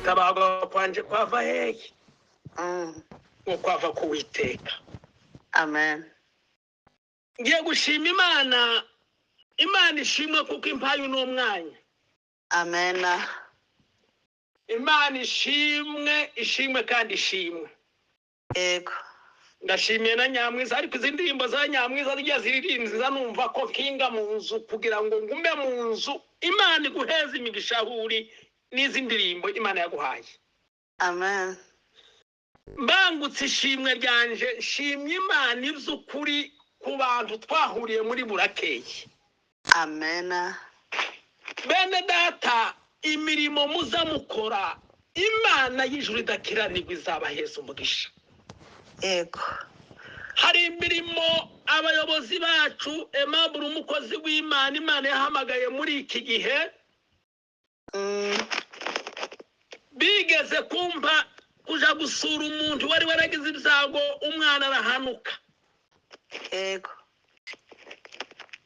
Gutabarwa kwanje kwava hehe? Ngo kwava ku Witeka. Amen. Ngiye gushima Imana. Imana ishimwe kuko impaye uno mwanya. Amen. Imana ishimwe, ishimwe kandi ishimwe. Yego. Ndashimiye na Nyamwiza, ariko izi ndirimbo za Nyamwiza zijya ziririmba numva ko kinga mu nzu kugira ngo ngume mu nzu. Imana iguheze imigisha aho uri n'izi ndirimbo Imana yaguhaye. Amen. Mbangutse ishimwe ryanje, nshimye Imana iby'ukuri ku bantu twahuriye muri Burakeye. Amen. Bene data, imirimo muza mukora, Imana y'ijuru idakiranirwa izabaheza umugisha. Yego. Hari imirimo abayobozi bacu, Aimable, umukozi w'Imana Imana yahamagaye muri iki gihe, bigeze kumva kuja gusura umuntu wari waragize ibyago, umwana arahanuka. Yego.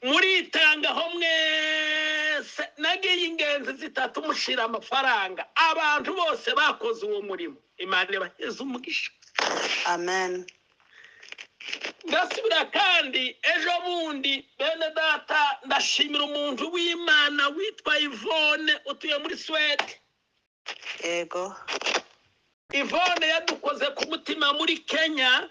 Muritangaho mwese, nagiye ingenzi zitatu mushira amafaranga. Abantu bose bakoze uwo murimo, Imana ibaheze umugisha. Amen. Ndasubira kandi ejo bundi, bene data, ndashimira umuntu w'Imana witwa Ivone utuye muri Suwede. Yego. Ivone yadukoze ku mutima muri Kenya.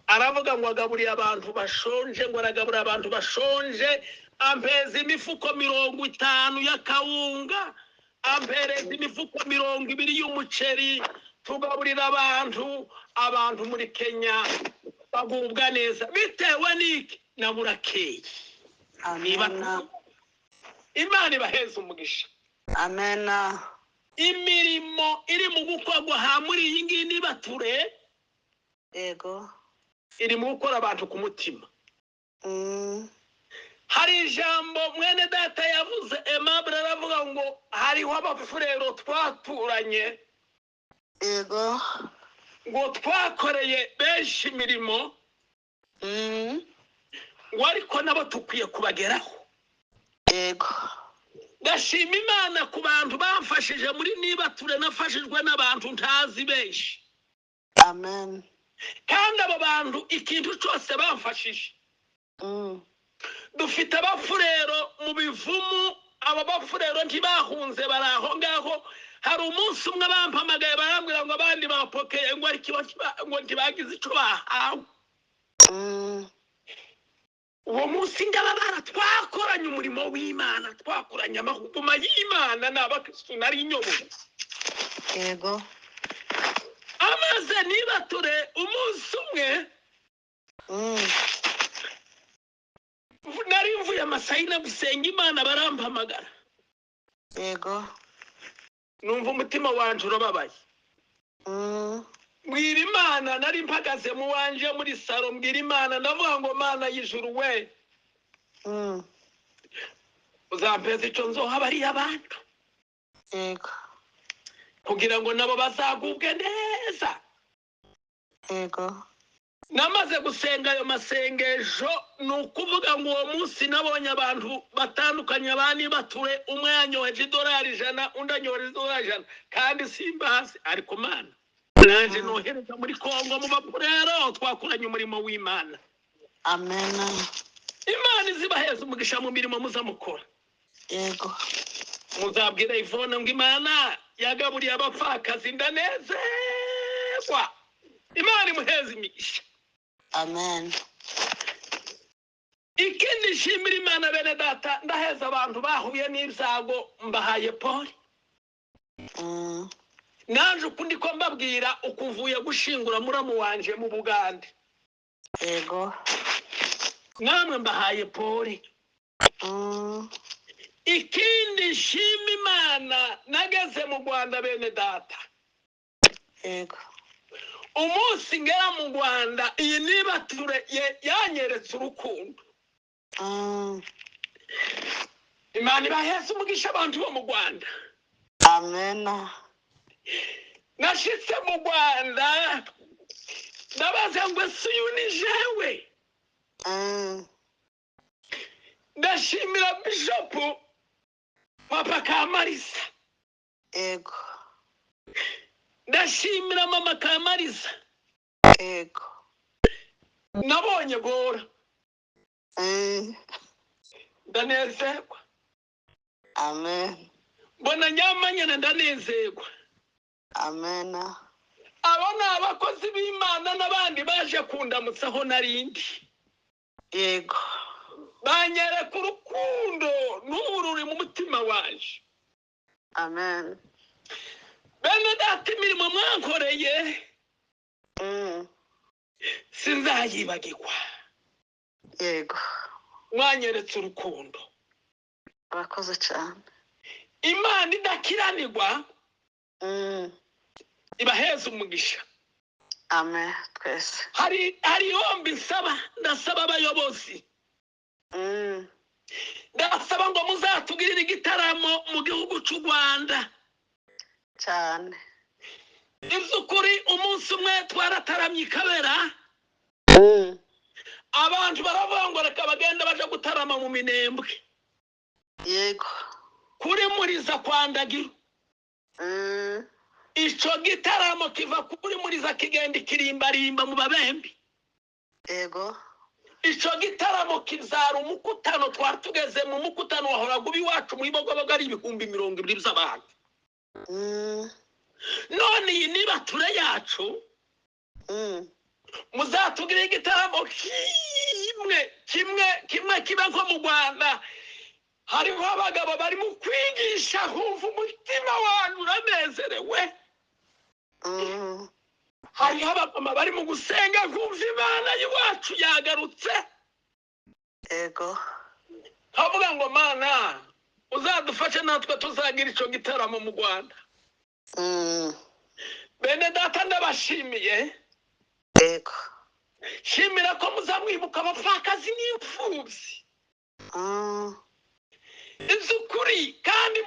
Aravuga ngo agaburiye abantu bashonje, ngo aragaburira abantu bashonje, ampeza imifuko 50 y'akawunga, ampereza imifuko 20 y'umuceri, tugaburira abantu. Abantu muri Kenya bagubwa neza bitewe n'iki? Na Burakeye. Amen. Imana ibaheza umugisha. Amen. Imirimo iri mu gukorwa ha muri iyi ngiyi nibature, Yego. iri mu gukora abantu ku mutima. Hari ijambo mwene data yavuze, Aimable, aravuga ngo hariho abafurero twaturanye, Yego. ngo twakoreye benshi imirimo, ngo ariko nabo tukwiye kubageraho. Yego. Ndashima Imana ku bantu bamfashije muri nibature. Nafashijwe n'abantu ntazi benshi. Amen. Kandi abo bantu ikintu cyose bamfashije, dufite abafurero mu bivumu. Abo bafurero ntibahunze, bari aho ngaho. Hari umunsi umwe bampamagaye, barambwira ngo abandi bapokeye, ngo ariko ngo ntibagize icyo bahawe. Uwo munsi ndababara. Twakoranye umurimo w'Imana, twakoranye amahuguma y'Imana, ni abakristu nari nyoboye. Yego. Amaze nibature umunsi umwe, nari mvuye amasayina gusenga Imana, barampamagara. Yego. Numva umutima wanje urababaye. Mbwira Imana, nari mpagaze mu wanje muri saro, mbwira Imana, ndavuga ngo: "Mana y'ijuru we, uzampeza icyo nzoha bariya bantu Yego. kugira ngo nabo bazagubwe neza." Yego. Namaze gusenga ayo masengesho, ni ukuvuga ngo uwo munsi nabonye abantu batandukanye abani bature. Umwe yanyoheje idolari 100, undi anyoheje idolari 100, kandi simbazi. Ariko Mana, nanjye nohereza muri Kongo mu bapurero twakoranye umurimo w'Imana. Amen. Imana izibaheza umugisha mu mirimo muza mukora. Yego. Muzabwira Ivone ngo Imana yagaburiye abapfakazi, ndanezerwa. Imana imuheza imigisha. Amen. Ikindi nshimira Imana, bene data, ndaheza abantu bahuye n'ibyago, mbahaye pole. Naje ukundi ko mbabwira ukuvuye gushingura muramu wanje mu Bugande. Yego. Namwe mbahaye pole. Ikindi nshima Imana, nageze mu Rwanda, bene data. Yego. Umunsi ngera mu Rwanda, iyi nibature yanyeretse urukundo. Imana ibaheze umugisha abantu bo mu Rwanda. Amen. Nashitse mu Rwanda, ndabaza ngo: "Ese uyu ni jewe?" Ndashimira bishopu papa Kamarisa. Yego. Ndashimira mama Kamariza. Yego. Nabonye gora. Ndanezerwa. Amen. Mbona Nyamanyana, ndanezerwa. Amen. Abo ni abakozi b'Imana n'abandi baje kundamutsaho narindi. Yego. Banyereka urukundo n'ubu ruri mu mutima wanje. Amen. Bene data, imirimo mwankoreye sinzayibagirwa. Yego. Mwanyeretse urukundo. Urakoze cyane. Imana idakiranirwa ibaheza umugisha. Amen, twese. Hari yombi nsaba, ndasaba abayobozi, ndasaba ngo muzatugirire igitaramo mu gihugu cy'u Rwanda. Cyane. Iby'ukuri, umunsi umwe twarataramye ikabera, abantu baravuga ngo reka bagenda baje gutarama mu Minembwe, Yego. kuri Muriza kwa Ndagiro. Ico gitaramo kiva kuri Muriza kigenda ikirimbarimba mu Babembe. Yego. Ico gitaramo kizara umukutano. Twari tugeze mu mukutano wahoraga uba iwacu mu Ibogobogo ari 20,000 by'abantu. None iyi nibature yacu, muzatugire igitaramo kimwe kimwe kimwe kiba nko mu Rwanda. Hariho abagabo bari mu kwigisha, humva umutima wanyu uranezerewe. Hariho abamama bari mu gusenga, nkumva Imana y'iwacu yagarutse. Yego. Kavuga ngo Mana uzadufashe natwe tuzagira icyo gitaramo mu Rwanda. Bene data, ndabashimiye. Yego. Shimira ko muzamwibuka abapfakazi n'imfubyi. Iby'ukuri kandi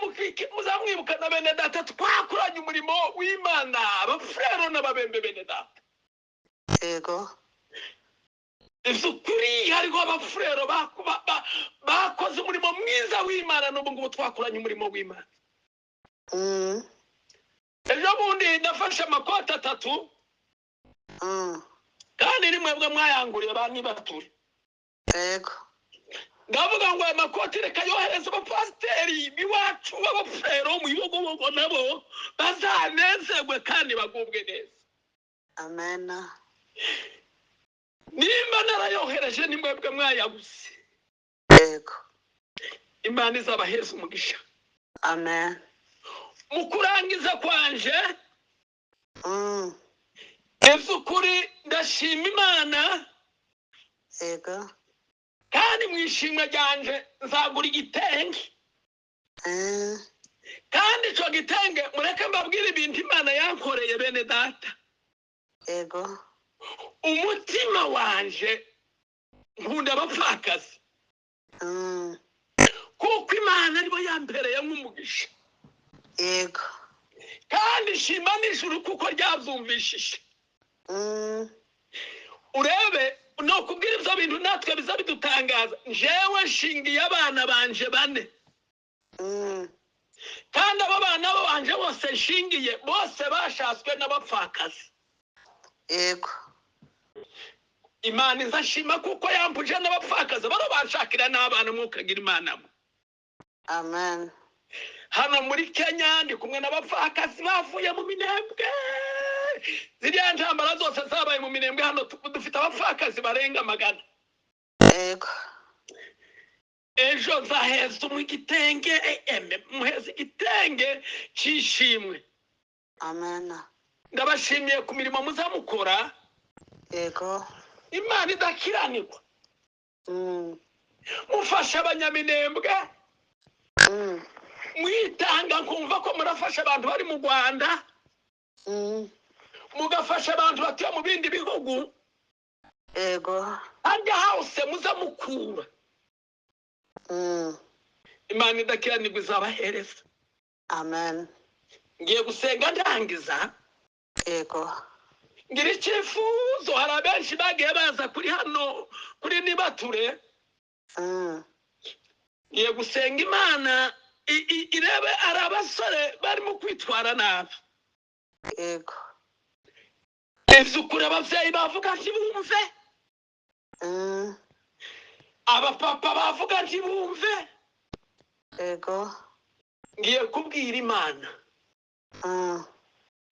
muzamwibuka na bene data twakoranye umurimo w'Imana, abafurero n'ababembe, bene data. Yego. Iby'ukuri hariho abafurero bakoze umurimo mwiza w'Imana, n'ubu ngubu twakoranye umurimo w'Imana. Ejo bundi nafashe amakoti atatu, kandi ni mwebwe mwayanguriye ba nibature. Yego. Ndavuga ngo aya makoti reka yohereze abapasiteri b'iwacu b'abafurero mu Bibogobogo, nabo bazanezerwe kandi bagubwe neza. Amen. Nimba narayohereje, ni mwebwe mwayaguze. Yego. Imana izabaheza umugisha. Amen. Mu kurangiza kwanje, iby'ukuri ndashima Imana. Yego. Kandi mu ishimwe ryanje nzagura igitenge. Kandi icyo gitenge, mureke mbabwire ibintu Imana yankoreye, bene data. Yego. Umutima wanje nkunda abapfakazi, kuko Imana aribo yampereye nk'umugisha. Yego. Kandi shima n'ijuru kuko ryabyumvishije. Urebe ni ukubwira ibyo bintu natwe biza bidutangaza. Njyewe nshingiye abana banje bane, kandi abo bana banje bose nshingiye bose bashatswe n'abapfakazi. Yego. Imana izashima kuko yampuje n'abapfakazi baro banshakira n'abana, mwukagira Imana mwe. Amen. Hano muri Kenya ndi kumwe n'abapfakazi bavuye mu Minembwe. Ziriya ntambara zose zabaye mu Minembwe, hano dufite abapfakazi barenga 100. Yego. Ejo nzaheza umwe igitenge, eme muheza igitenge cy'ishimwe. Amen. Ndabashimiye ku mirimo muzamukora. Yego. Imana idakiranirwa, mufasha abanyaminembwe, mwitanga nkumva ko murafasha abantu bari mu Rwanda, mugafasha abantu batuye mu bindi bihugu. Yego. Harya hose muza mukura, Imana idakiranirwa izabahereza. Amen. Ngiye gusenga ndangiza. Yego. Ngira icyifuzo, hari abenshi bagiye baza kuri hano kuri nibature. Ngiye gusenga Imana. Irebe ari abasore barimo kwitwara nabi. Yego. Ivyukuri abavyeyi bavuga ntibumve. Abapapa bavuga ntibumve. Yego. Ngiye kubwira Imana.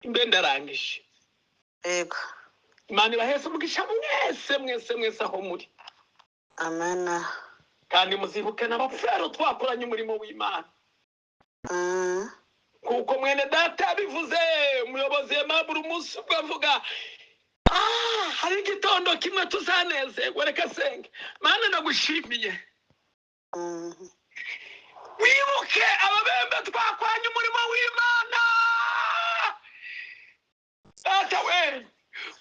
Mbe ndarangije. Yego. Imana ibaheze umugisha mwese mwese mwese aho muri. Amen. Kandi muzibuke n'abapfero twakoranye umurimo w'Imana. Kuko mwene data yabivuze, umuyobozi Aimable, umunsi ubwo avuga hari igitondo kimwe tuzanezerwa. Reka senge. Mana, ndagushimiye. Wibuke ababembe twakoranye umurimo w'Imana. Data we,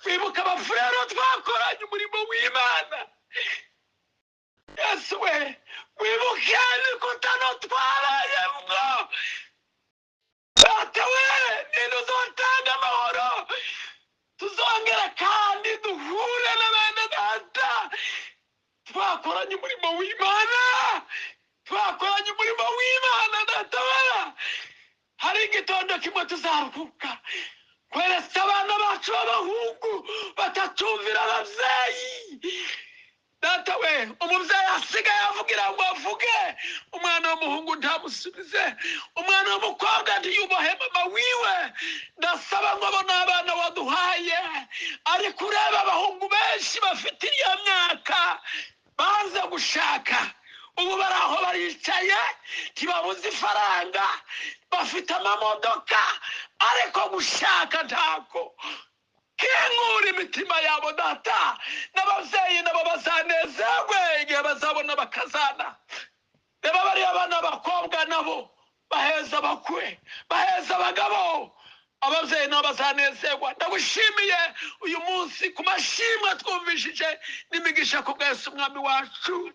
wibuke abafurero twakoranye umurimo w'Imana. Yesu we, wibuke imikutano twabayemwo. Data we, ninde uzotanga amahoro tuzongera kandi duhure na bene data twakoranye umurimo w'Imana, twakoranye umurimo w'Imana? Data we, hari igitondo kimwe tuzaruhuka kweresa abana bacu b'abahungu batatumvira ababyeyi. Data we, umubyeyi asigaye avugira ngo avuge, umwana w'umuhungu ntamusubize, umwana w'umukobwa ntiyubahe mama wiwe. Ndasaba ngo abo ni abana waduhaye, ariko ureba abahungu benshi bafite iriya myaka banze gushaka, ubu bari aho baricaye, ntibabuze ifaranga, bafite amamodoka, ariko gushaka ntako. Kingura imitima yabo data, n'ababyeyi nabo bazanezerwe igihe bazabona bakazana. Reba bariya bana b'abakobwa nabo baheza abakwe, baheza abagabo, ababyeyi nabo bazanezerwa. Ndagushimiye uyu munsi ku mashimwe twumvishije n'imigisha ku bwa Yesu umwami wacu.